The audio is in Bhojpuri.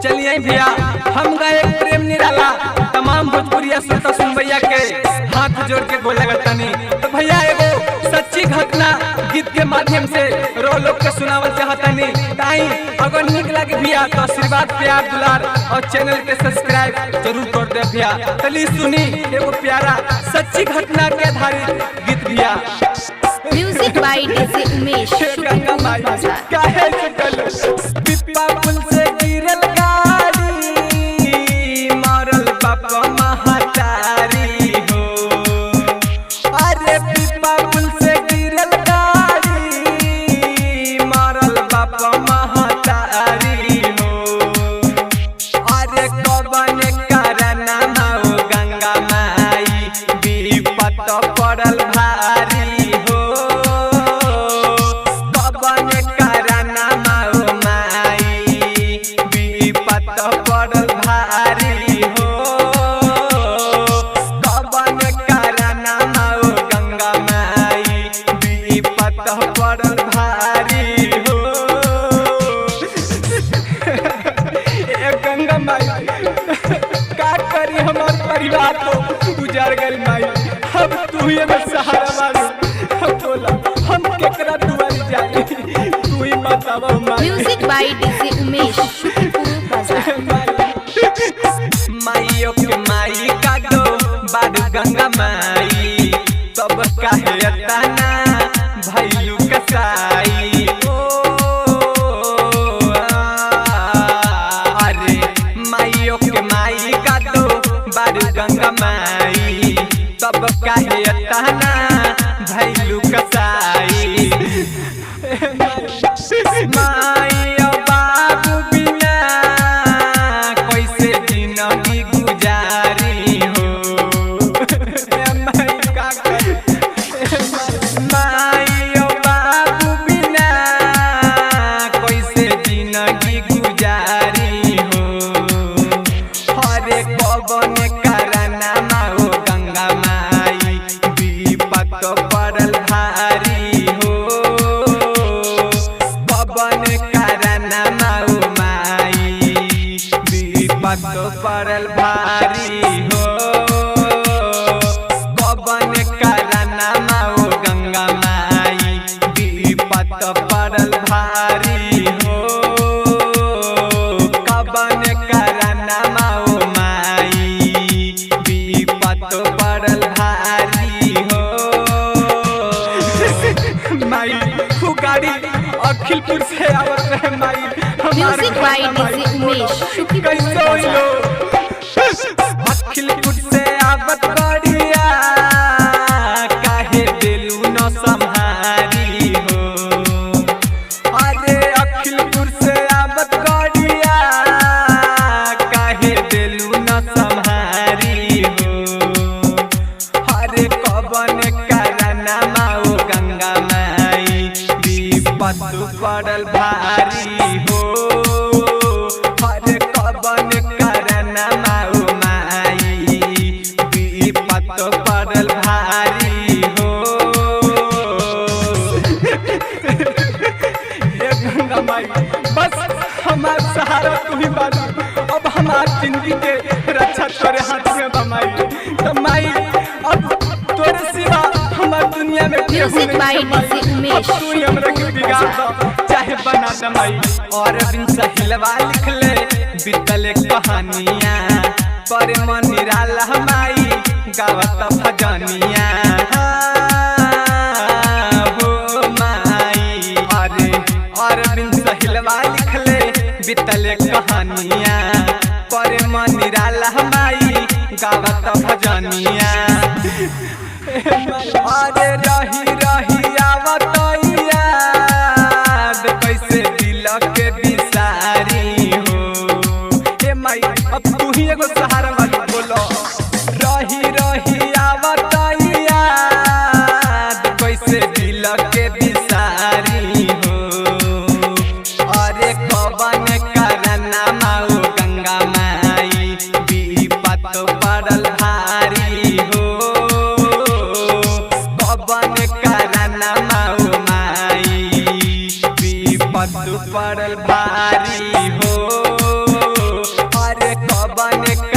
चलिए भैया, हम गायक प्रेम निराला तमाम भोजपुरिया श्रोता सुनबैया के हाथ जोड़ के गोल लगतानी। तो भैया एगो सच्ची घटना गीत के माध्यम से रो लोग के सुनावल चाहतानी। ताई अगर निक लागे भैया तो आशीर्वाद प्यार दुलार और चैनल के सब्सक्राइब जरूर कर दे भैया। तली सुनी एगो प्यारा सच्ची घटना के आधारित गीत भैया। Music by DJ Umesh, Ganga Shukrapur Mai Bazaar. काहे चुकल पिप्पा पुल से गिरल गाड़ी मरल बापा महतारी हो। अरे पिप्पा पुल से गिरल गाड़ी मरल बापा महतारी हो। अरे कवन करना हो गंगा माई विपत पड़ल भारी हो। कवन करना हो माई विपत पड़ल भारी हो। कवन करना हो गंगा माई विपत पड़ल भारी हो। ए गंगा माई का करी हमार परिवार तो उजड़ गइल माई। अब तू ही हमें सहारा मारू। अब बोला हम केकरा दुआरी जाई, तू ही बतावा माई। Music by DJ Umesh, Shukrapur Bazaar. माइयो के माई का दो बारू गंगा माई तब काहे अताना भैलू कसाई ओ। अरे माइयो के माई का दो बारू गंगा माई तब काहे अताना भैलू कसाई। माई और बाबू बिना कैसे जिंदगी गुजारी हो। ए माई का करी? माई और बाबू बिना कैसे जिंदगी गुजारी हो। हरे कवन करना माओ गंगा माई विपत पड़ल भारी हो। पवन करना माओ माई विपत पड़ल भारी हो। पवन करना माओ गंगा माई विपत पड़ल भारी हो। कवन करना माओ माई विपत पड़ल भारी हो। माई वो गाड़ी अखिलपुर से आवत रहे माई। हमार Music by घर ना माई, DJ Umesh, Shukrapur कैसे होई Bazaar. लो? अखिलपुर से आवत गाड़िया काहे देलू न सम्हारी हो। अरे अखिलपुर से आवत गाड़िया काहे देलू न सम्हारी हो। हरे कवन करना माओ गंगा माई विपत पड़ल भारी हो। हरे कवन करना माओ माई विपत पड़ल भारी हो। ए गंगा माई बस हमार सहारा तू ही बानी। अब हमार जिंदगी के रक्षा तोरे हाथ में बा माई। तो माई अब तोरे सिवा हमार दुनिया में केहू Music नहीं by है माई। DJ Umesh, अब तू ही हमरा के बिगाड़ दो चाहे बना दे माई। और बिन सहिलवा लिख ले बीतल कहानियां पर मन निराला माई गावत भजनिया हो माई। अरे और बिन सहिलवा लिख ले बीतल कहानियां पर मन निराला माई गावत भजनिया। अरे रही रही आवत याद कैसे दिल के बिसारी हो। ए माई अब तू ही एगो सहारा वाली बोलो। रही रही आवत याद कैसे दिल के बिसारी हो। अरे कवन करना माओ गंगा माई विपत पड़ल भारी हो। कवन करना माओ माई विपत पड़ल भारी हो। पवन।